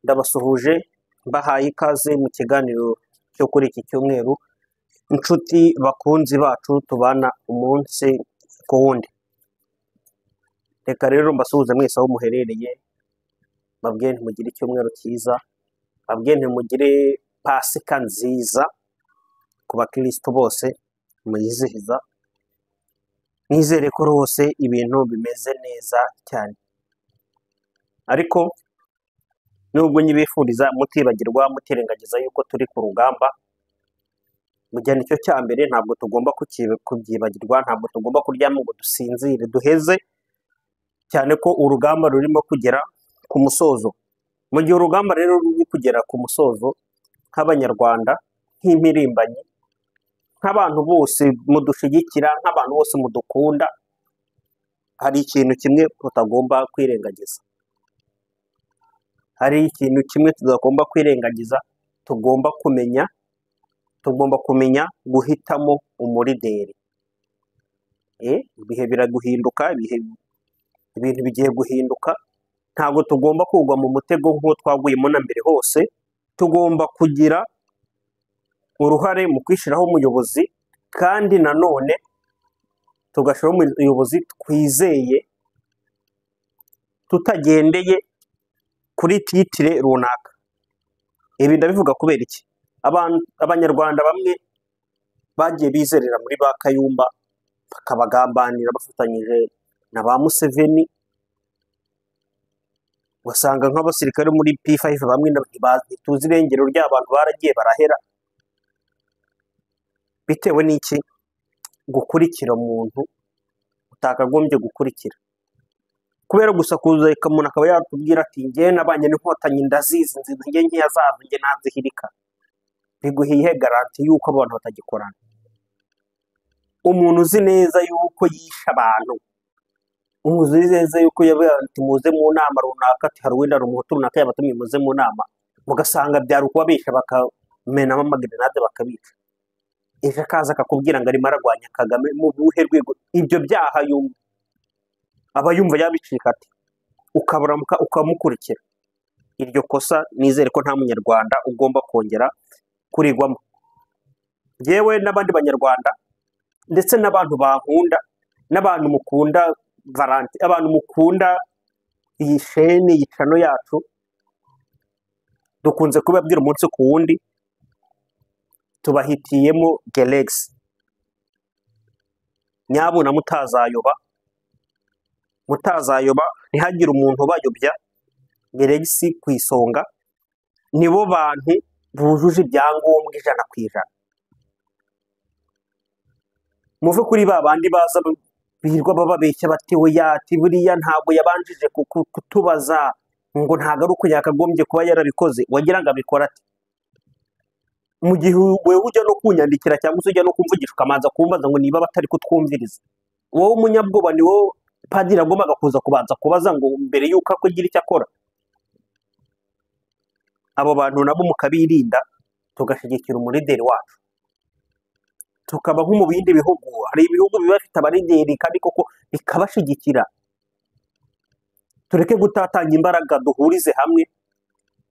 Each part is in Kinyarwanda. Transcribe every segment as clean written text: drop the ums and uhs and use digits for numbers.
Ndabasuhuje, mbahaye ikaze mu kiganiro cyo kuri iki cyumweru. Inshuti bakunzi bacu tubana umunsi ku wundi, reka rero mbasuhuze mwese aho muherereye, mbabwire ntimugire icyumweru cyiza, mbabwire ntimugire Pasika nziza ku bakirisitu bose muyizihiza. Nizere ko rwose ibintu bimeze neza cyane, ariko nubwo nyibifuriza, mutibagirwa, mutirengagiza yuko turi ku rugamba. Mu gihe nicyo cya mbere, ntabwo tugomba kubyibagirwa, ntabwo tugomba kuryama ngo dusinzire duheze, cyane ko urugamba rurimo kugera ku musozo. Mu gihe urugamba rero ruri kugera ku musozo, nk'Abanyarwanda, nk'impirimbanyi, nk'abantu bose mudushyigikira, nk'abantu bose mudukunda, hari ikintu kimwe tutagomba kwirengagiza, hari ikintu kimwe tutagomba kwirengagiza. Tugomba kumenya, tugomba kumenya guhitamo umurideri. Ibihe biraguhinduka, ibihe, ibintu bigiye guhinduka. Ntabwo tugomba kugwa mu mutego nk'uwo twaguyemo na mbere hose. Tugomba kugira uruhare mu kwishyiraho umuyobozi, kandi nanone tugashyiraho umuyobozi twizeye, tutagendeye kuri titre runaka. Ibi ndabivuga kubera iki? Abanyarwanda bamwe bagiye bizerera muri ba Kayumba, bakabagambanira bafatanyije na ba Museveni. Ugasanga nk'abasirikare muri P5 bamwe ntituzi irengero ry'abantu, baragiye barahera. Bitewe n'iki? Gukurikira umuntu utakagombye gukurikira, kubera gusa kuza umuntu akaba yatubwira ati: "Njye nabanye n'Inkotanyi, ndazizi, nzi intege nkeya zazo, njye nazihirika." Biguha iyihe garantie y'uko abantu batagikorana? Umuntu uzi neza yuko yishe abantu, umuntu uzi neza yuko yavuze ati: "Muze mu nama runaka," ati hari wenda hari Umuhutu runaka yabatumye: "Muze mu nama," mugasanga byari ukubabesha, bakamenamo amagerenade bakabica. Ejo akaza akakubwira ngo arimo ararwanya Kagame. Mu buhe rwego? Ibyo byaha yumva aba yumva yabicika ati ukaburamuka ukamukurikira? Iryo kosa nizere ko nta Munyarwanda ugomba kongera kurigwamo. Yewe n'abandi Banyarwanda, ndetse n'abantu bankunda, n'abantu mukunda Valante, abantu mukunda iyi chaîne, iyi channel yacu, dukunze kubabwira umunsi ku wundi, tubahitiyemo Geregisi. Nyabuna mutazayoba, mutazayoba, ntihagire umuntu ubayobya. Geregisi ku isonga, nibo bantu bujuje ibyangombwa 100%. Muve kuri ba bandi baza birirwa bababeshya bati: "Oya," ati "buriya ntabwo yabanjije kutubaza, ngo ntabwo ari uko yakagombye kuba yarabikoze." Wagira ngo abikora ate, mu gihe wewe ujya no kunyandikira cyangwa se ujya no kumvugisha, ukamanza kumbaza ngo niba batari kutwumviriza? Wowe umunyabwoba, ni wowe padiri agombaga kuza kubanza kubaza ngo mbere y'uko agira icyo akora? Abo bantu nabo mukabirinda, tugashyigikira umurideri wacu, tukaba nko mu bindi bihugu. Hari ibihugu biba bifite abarideri kandi koko bikabashyigikira. Tureke gutatanya imbaraga, duhurize hamwe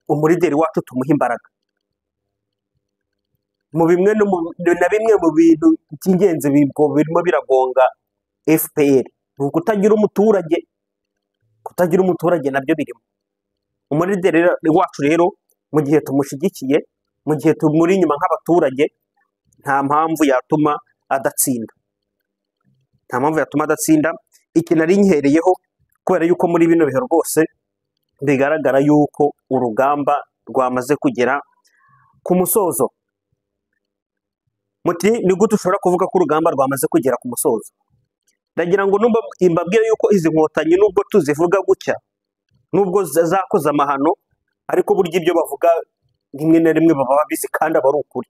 umurideri wacu, tumuhe imbaraga. Mu bimwe no na bimwe mu bintu by'ingenzi birimo biragonga FPR ni ukutagira umuturage. Kutagira umuturage nabyo birimo. Umurideri wacu rero, mu gihe tumushyigikiye, mu gihe tumuri inyuma nk'abaturage, nta mpamvu yatuma adatsinda, nta mpamvu yatuma adatsinda. Iki nari nyihereyeho kubera yuko muri bino bihe rwose bigaragara yuko urugamba rwamaze kugera ku musozo. Muti: "Ni gute ushobora kuvuga ko urugamba rwamaze kugera ku musozo?" Ndagira ngo numba mbabwire yuko izi Nkotanyi, nubwo tuzivuga gutya, nubwo zakoze amahano, ariko burya ibyo bavuga rimwe na rimwe baba babizi kandi aba ari ukuri.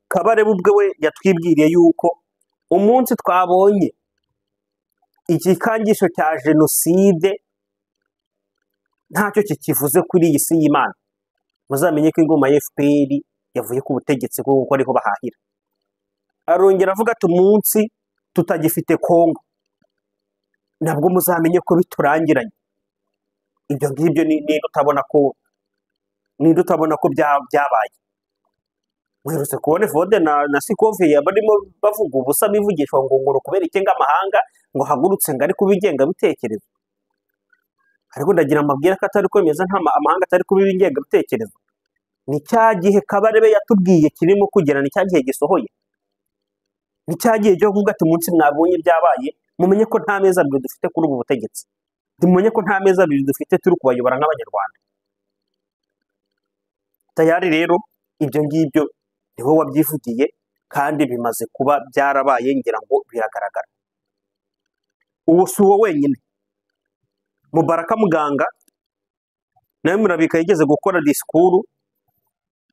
Kabarebe ubwe we yatwibwiriye yuko umunsi twabonye igikangisho cya jenoside ntacyo kikivuze kuri iyi si y'Imana, muzamenye ko ingoma ya FPR yavuye ku butegetsi, kuko ariho bahahira. Arongera avuga ati: "Umunsi tutagifite Kongo, nabwo muzamenye ko biturangiranye." Ibyo ngibyo ni utabona ko byabaye. Muherutse kubona Evode na Sikoviya barimo bavuga ubusa, bivugishwa ngo kubera iki ngo amahanga ngo hagurutse ngo ari kuba ingengabitekerezo. Ariko ndagira amabwira ko atari kwemeza, nta amahanga atari kuba ingengabitekerezo. Ni cya gihe Kabarebe yatubwiye kirimo kugera, ni cya gihe gisohoye, ni cya gihe cyo kuvuga ati umunsi mwabonye byabaye, mumenye ko nta mezi abiri dufite kuri ubu butegetsi, mumenye ko nta mezi abiri dufite turi kubayobora nk'Abanyarwanda. Tayari rero ibyo ngibyo niwe wabyivugiye kandi bimaze kuba byarabaye, ngira ngo biragaragara. Uwo si uwo wenyine. Mubaraka Muganga nawe murabika yigeze gukora disikuru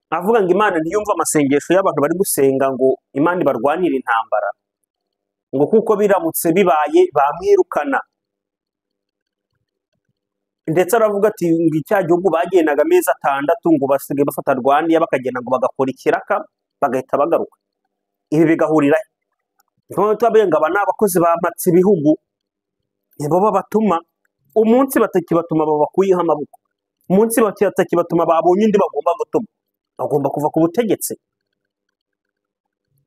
avuga ngo Imana ntiyumva amasengesho y'abantu bari gusenga ngo Imana ibarwanire intambara, ngo kuko biramutse bibaye bamwirukana. Ndetse aravuga ati ngo icya gihugu bagendaga amezi 6 ngo basigaye bafata Rwandiya bakagenda ngo bagakora ikiraka bagahita bagaruka. Ibi bigahurira he? Ngo aba ni abakozi bampatse ibihugu, nibo babatuma. Umunsi batakibatuma babakuyeho amaboko, umunsi batakibatuma babonye undi bagomba gutuma, bagomba kuva ku butegetsi.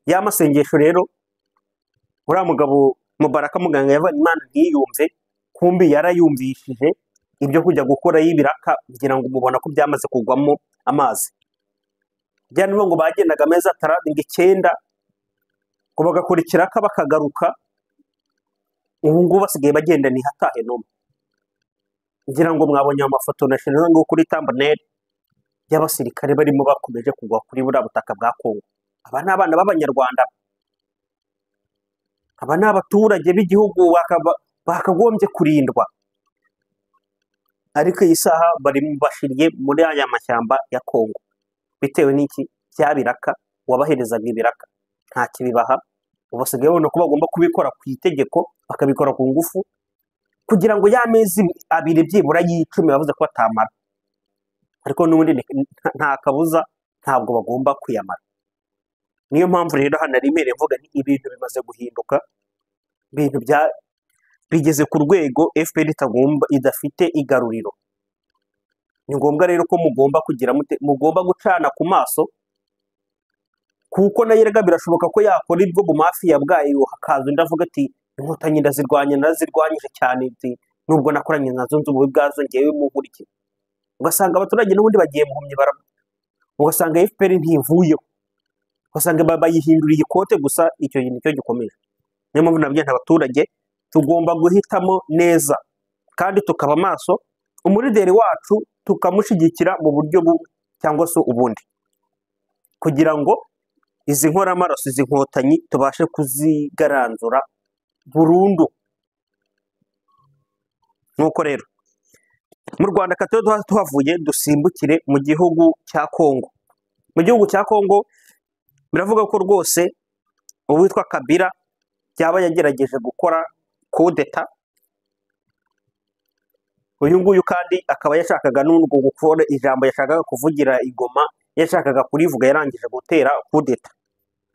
Ya masengesho rero uriya mugabo Mubaraka Muganga yavuga Imana ntiyumve, kumbi yarayumvishije. Ibyo kujya gukora y'ibiraka kugira ngo mubona ko byamaze kugwamo amazi. Byari ngo bagendaga amezi 9 ngo bagakora ikiraka bakagaruka, ubu ngubu basigaye bagenda ntihatahe n'umwe. Ngira ngo mwabonye amafoto na shene ngo kuri thumbnail y'abasirikare barimo bakomeje kugwa kuri buriya butaka bwa Kongo. Aba ni abana b'Abanyarwanda, aba ni abaturage b'igihugu bakagombye kurindwa, ariko iyi saha bari bashiriye muri aya mashyamba ya Kongo bitewe n'iki? Bya biraka wabaherezaga ibiraka nta kibibaha. Ubu basigaye babona ko bagomba kubikora ku itegeko, bakabikora ku ngufu kugira ngo ya mezi 2 byibura y'icumi bavuze ko batamara, ariko n'ubundi nta kabuza ntabwo bagomba kuyamara. Niyo mpamvu rero hano ari imbere mvuga ni ibintu bimaze guhinduka, ibintu bya bigeze ku rwego FPR itagomba idafite igaruriro. Ni ngombwa rero ko mugomba kugira mugomba gucana ku maso, kuko nayo erega birashoboka ko yakora ibwo bu mafia bwayo, hakaza undi avuga ati inkotanyi ndazirwanya, narazirwanyije cyane, nubwo nakoranye nazo nzi ububi bwazo ngewe munkurikire. Ugasanga abaturage n'ubundi bagiye muhumyi bara, ugasanga FPR ntivuyeho, ugasanga bayihinduriye ikote gusa. Icyo nicyo gikomeje. Niyo mpamvu nabwiye abaturage tugomba guhitamo neza kandi tukaba maso, umulideri wacu tukamushyigikira mu buryo bumwe cyangwa se ubundi, kugira ngo izi nkoramaraso, izi nkotanyi tubashe kuzigaranzura burundu. Nuko rero mu Rwanda katwe tuhavuye dusimbukire mu gihugu cya Kongo. Mu gihugu cya Kongo biravuga ko rwose uwitwa Kabila yaba yagerageje gukora kudeta. Uyu nguyu kandi akaba yashakaga n'ubwo gukora ijambo yashakaga kuvugira i Goma, yashakaga kurivuga yarangije gutera kudeta.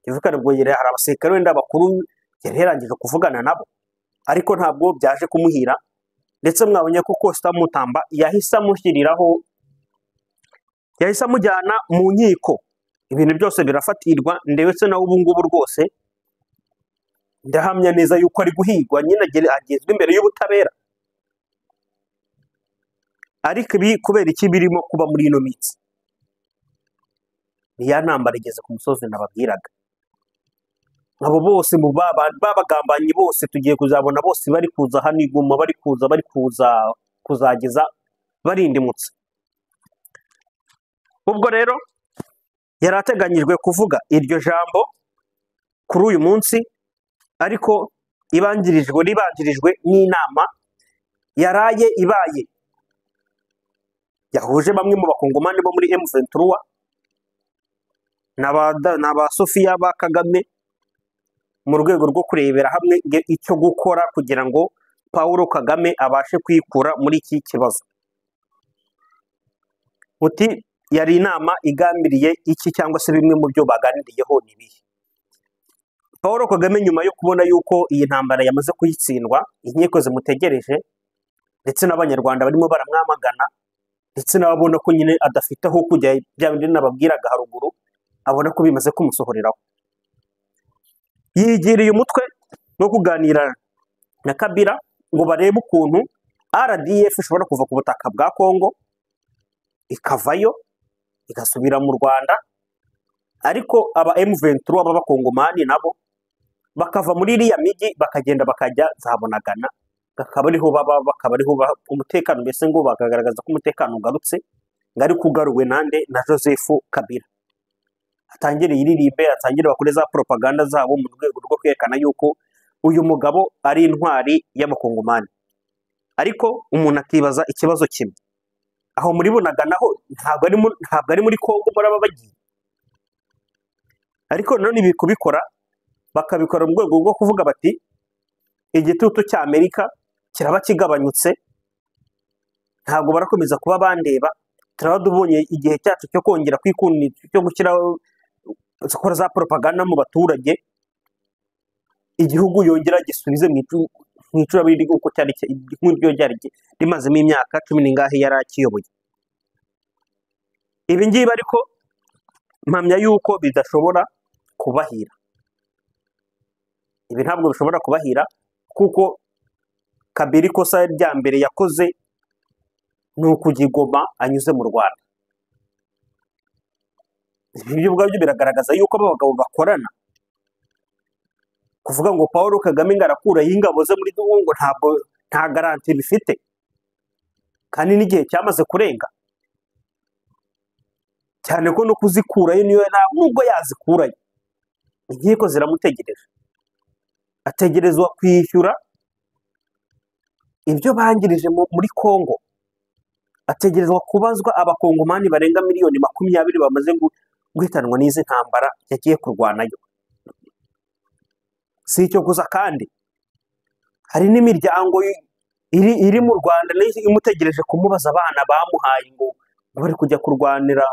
Ivuga ngo hari abasirikare wenda bakuru yari yarangije kuvugana nabo, ariko ntabwo byaje kumuhira. Ndetse mwabonye ko Costa Mutamba yahise amushyiriraho, yahise amujyana mu nkiko, ibintu byose birafatirwa. Ndetse nawe ubu ngubu rwose ndahamya neza yuko ari guhigwa nyine, agezwe imbere y'ubutabera. Ariko ibi kubera iki birimo kuba muri ino minsi? Ni ya ntambara igeze ku musozi nababwiraga. Abo bose mu babagambanyi bose tugiye kuzabona bose bari kuza hano i Goma, bari kuza kuzageza barindimutse. Ubwo rero yari ateganyijwe kuvuga iryo jambo kuri uyu munsi, ariko ribanjirijwe n'inama yaraye ibaye yahuje bamwe mu bakongomani bo muri M23 n'aba Sofia ba Kagame, mu rwego rwo kurebera hamwe icyo gukora kugira ngo Paul Kagame abashe kwikura muri iki kibazo. Uti yari inama igambiriye iki cyangwa se bimwe mu byo baganiriyeho ni ibihe? Paul Kagame nyuma yo kubona yuko iyi ntambara yamaze kuyitsindwa, inkiko zimutegereje, Ndetse n'Abanyarwanda barimo baramwamagana, ndetse n'ababona ko nyine adafite aho kujya, bya bindi nababwiraga haruguru, abona ko bimaze kumusohoreraho. Yigiriye umutwe wo kuganira na Kabila ngo barebe ukuntu RDF ishobora kuva ku butaka bwa Kongo ikavayo igasubira mu Rwanda, ariko aba M23 b'Abakongomani nabo bakava muri iriya mijyi bakagenda bakajya za Bunagana, bakaba ariho baba, bakaba ariho umutekano, mbese ngo bakagaragaza ko umutekano ugarutse, ngo ariko ugaruwe nande? Na Joseph Kabila. Atangire yiririmbe, atangire bakore za propaganda zabo mu rwego rwo kwerekana yuko uyu mugabo ari intwari y'Abakongomani. Ariko umuntu akibaza ikibazo kimwe, aho muri Bunagana ho ntabwo ari muri Kongo muraba bagiye? Ariko none ibi kubikora bakabikora mu rwego rwo kuvuga bati igitutu cya Amerika kiraba kigabanyutse, ntabwo barakomeza kuba bandeba, turaba tubonye igihe cyacu cyo kongera kwikundira, cyo gushyiraho, gukora za propaganda mu baturage, igihugu yongera gisubize mu icuraburindi nk'uko cyari, nk'iryo ryari rimazemo imyaka cumi n'ingahe yari akiyoboye. Ibi ngibi ariko mpamya yuko bidashobora kubahira. Ibi ntabwo bishobora kubahira, kuko Kabila ikosa rya mbere yakoze ni ukujya i Goma anyuze mu Rwanda. Ibi byo ubwabyo biragaragaza yuko aba bagabo bakorana. Kuvuga ngo Paul Kagame ngo arakurayo ingabo ze muri Kongo ntabwo, nta garantie bifite, kandi n'igihe cyamaze kurenga, cyane ko no kuzikurayo niyo nubwo yazikurayo inkiko ziramutegereje, ategerezwa kwishyura ibyo bangirije muri Kongo, ategerezwa kubazwa Abakongomani barenga 20 miliyoni bamaze guhitanwa n'izi ntambara yagiye kurwanayo. Si icyo gusa, kandi hari n'imiryango iri mu Rwanda nayo imutegereje kumubaza abana bamuhaye ngo bari kujya kurwanira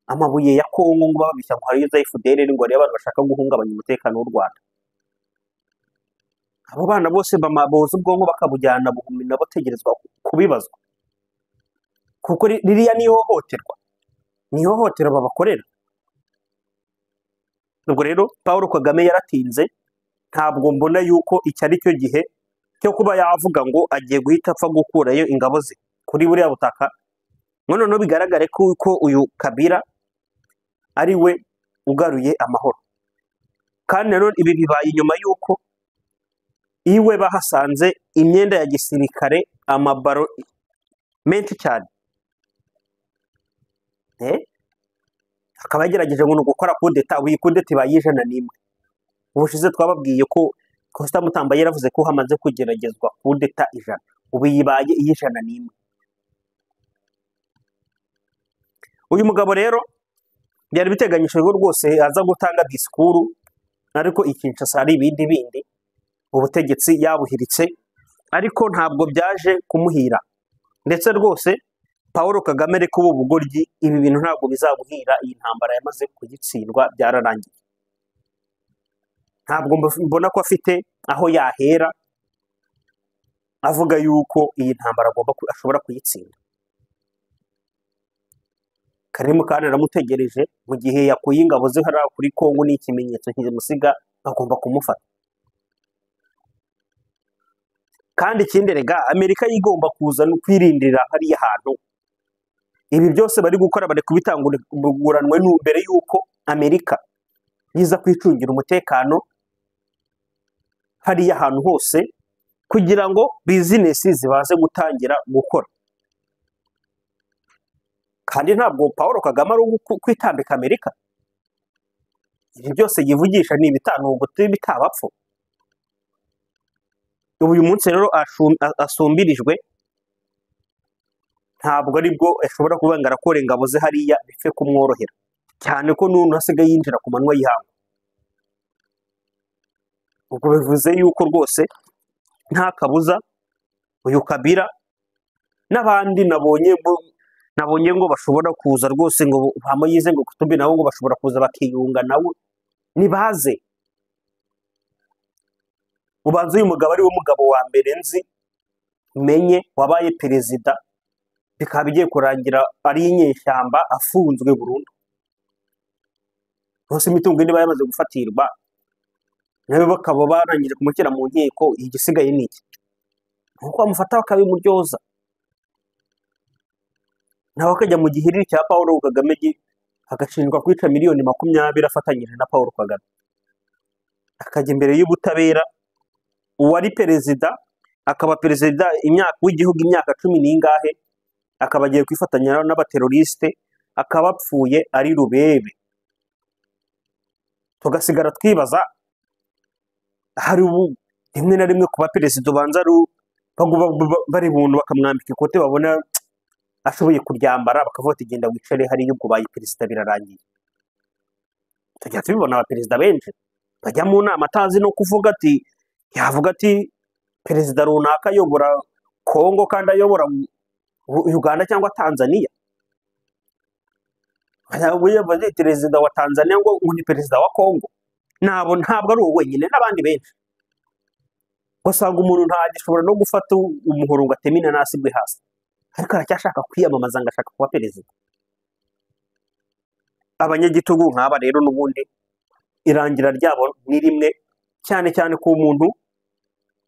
amabuye ya Kongo, ngo bababeshya ngo hariyo za FDLR, ngo hariyo abantu bashaka guhungabanya umutekano w'u Rwanda. Abo bana bose boza ubwonko bakabujyana buhumyi, nabo bategerezwa kubibazwa, kuko ririya ni ihohoterwa, ni ihohoterwa babakorera. Ubwo rero Paul Kagame yaratinze, ntabwo mbona yuko iki ari cyo gihe cyo kuba yavuga ngo agiye guhita apfa gukurayo ingabo ze kuri buriya butaka, ngo noneho bigaragare ko uyu Kabila ari we ugaruye amahoro. Kandi nanone ibi bibaye inyuma y'uko iwe bahasanze imyenda ya gisirikare, amabaro menshi cyane. Akaba yagerageje ngo ni ugukora kudeta, ubu iyi kudeta ibaye 101. Ubushize twababwiye ko Constant Mutamba yaravuze ko hamaze kugeragezwa kudeta 100, ubu yibaye iy'101. Uyu mugabo rero byari biteganyijwe ko rwose aza gutanga disikuru, ariko i Kinshasa hari ibindi bindi, ubutegetsi yabuhiritse, ariko ntabwo byaje kumuhira. Ndetse rwose Paul Kagame ariko ubu bugoryi, ibi bintu ntabwo bizamuhira, iyi ntambara yamaze kugitsindwa, byararangiye. Ntabwo mbona ko afite aho yahera avuga yuko iyi ntambara agomba ashobora kuyitsinda. Karim kandi aramutegereje, mu gihe yakuye ingabo ze hariya kuri Kongo ni ikimenyetso kimusiga, bagomba kumufata. Kandi ikindi rega, Amerika igomba kuza no kwirindira hariya hantu. Ibi byose bari gukora bari kubitanguranwe mbere y'uko Amerika iza kwicungira umutekano hariya hantu hose, kugira ngo bizinesi zibaze gutangira gukora. Kandi ntabwo Paul Kagame ari uwo kwitambika Amerika. Ibi byose yivugisha ni ibitanugo bitabapfu. Ubu uyu munsi rero asumbirijwe, ntabwo aribwo ashobora kuba ngo arakora ingabo ze hariya bipfe kumworohera, cyane ko n'ubu asigaye yinjira ku manywa y'ihangu. Ubwo bivuze yuko rwose nta kabuza uyu Kabila n'abandi nabonye ngo bashobora kuza rwose, ngo ba Moise ngo Katumbi nabo ngo bashobora kuza bakiyunga nawe, nibaze. Ubanza uyu mugabo ari we mugabo wa mbere nzi Menye wabaye perezida bikaba bigiye kurangira ari inyeshyamba afunzwe burundu. Hose imitungo niba yamaze gufatirwa, nawe bakaba barangije kumushyira mu nkiko, igisigaye ni iki? Nuko bamufata bakabimuryoza, nawe akajya mu gihiriri cya Paul Kagame, agashinjwa kwica miliyoni 20 afatanyije na Paul Kagame, akajya imbere y'ubutabera. Uwari perezida akaba perezida imyaka w'igihugu imyaka cumi n'ingahe, akaba agiye kwifatanya n'abaterorisite, akaba apfuye ari rubebe, tugasigara twibaza. Hari ubu rimwe na rimwe kuba perezida ubanza ari bari buntu bakamwambika ikote, babona ashoboye kuryambara, bakavuga ati: "Genda wicare hariya, ubwo ubaye perezida, birarangiye." Tujya tubibona, abaperezida benshi bajya mu nama atazi no kuvuga, ati yavuga ati perezida runaka ayobora Kongo kandi ayobora Uganda cyangwa Tanzania. Perezida wa Tanzania ngo ni perezida wa Kongo. Ntabwo ari uwo wenyine, n'abandi benshi. Ugasanga umuntu ntagishobora no gufata umuhoro ngo ateme inanasi igwe hasi, ariko aracyashaka kwiyamamaza ngo ashaka kuba perezida. Abanyagitugu nk'aba rero n'ubundi irangira ryabo ni rimwe, cyane cyane ku muntu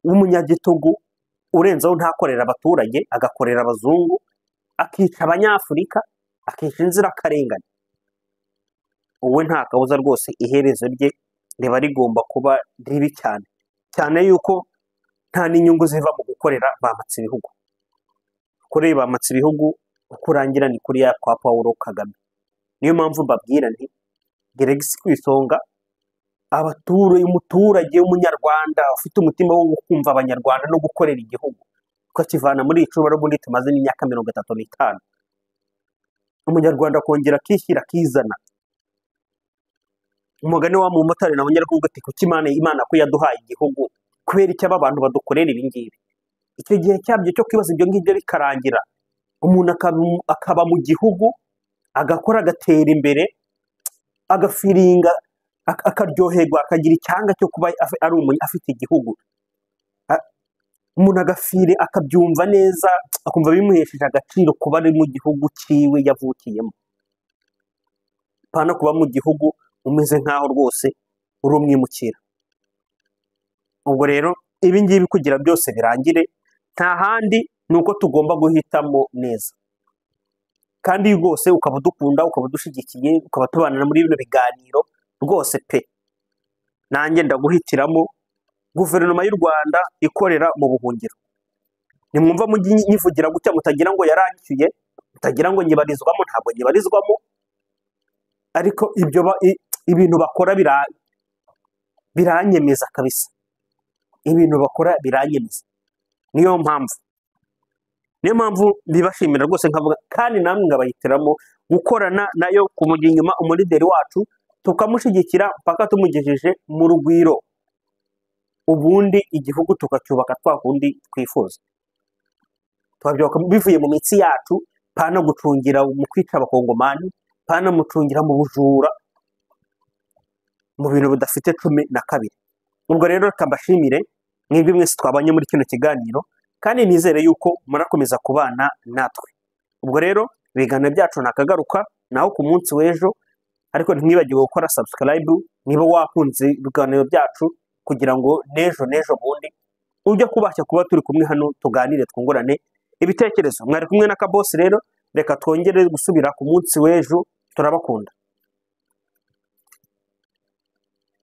w'umunyagitugu urenzeho ntakorera abaturage, agakorera abazungu, akica Abanyafurika, akica inzirakarengane. Wowe nta kabuza rwose iherezo rye riba rigomba kuba ribi cyane cyane, yuko nta n'inyungu ziva mu gukorera bamatse ibihugu. Kuri bamatse ibihugu uko urangira ni kuriya kwa Paul Kagame. Niyo mpamvu mbabwira nti Geregisi ku isonga, umuturage w'Umunyarwanda ufite umutima wo kumva Abanyarwanda no gukorera igihugu, tukakivana muri iyi icuraburindi tumaze n'imyaka 35, Umunyarwanda akongera akishyira akizana. Umugani wa mumotari nabonye ari kuvuga ati: "Kuki Imana ko yaduhaye igihugu, kubera icyo aba bantu badukorera ibi ngibi?" Icyo gihe cyabyo cyo kwibaza ibyo ngibyo bikarangira, umuntu akaba mu gihugu, agakora, agatera imbere, agafiringa, akaryoherwa, akagira icyanga cyo kuba ari afite igihugu. Umuntu agafire akabyumva neza, akumva bimuhesheje agaciro kuba ari mu gihugu cyiwe yavukiyemo, pana kuba mu gihugu umeze nk'aho rwose uri umwimukira. Ubwo rero ibi ngibi kugira byose birangire, nta handi ni uko tugomba guhitamo neza. Kandi rwose ukaba udukunda, ukaba udushyigikiye, ukaba tubana muri bino biganiro rwose pe, nanjye ndaguhitiramo guverinoma y'u Rwanda ikorera mu buhungiro. Nimwumva mujye nyivugira gutya, mutagira ngo yaranyishyuye, mutagira ngo nyibarizwamo. Ntabwo nyibarizwamo, ariko ibyo ibintu bakora biranyemeza kabisa. Ibintu bakora biranyemeza, niyo mpamvu mbibashimira rwose, nkavuga kandi namwe nkabahitiramo gukorana nayo, kumujya inyuma umulideri wacu, tukamushyigikira mpaka tumugejeje mu rugwiro, ubundi igihugu tukacyubaka twa kundi twifuza, tukabyubaka bivuye mu mitsi yacu, pana gucungira mu kwica Abakongomani, pana mucungira mu bujura, mu bintu bidafite 12. Ubwo rero reka mbashimire mwebwe mwese twabanye muri kino kiganiro, kandi nizere yuko murakomeza kubana natwe. Ubwo rero ibiganiro byacu nakagaruka naho ku munsi w'ejo, ariko ntimwibagirwe gukora subscribe niba wakunze ibiganiro byacu, kugira ngo n'ejo n'ejo bundi ujye kubasha kuba turi kumwe hano, tuganire, twungurane ibitekerezo. Mwari kumwe na Kabosi. Rero reka twongere gusubira ku munsi w'ejo. Turabakunda.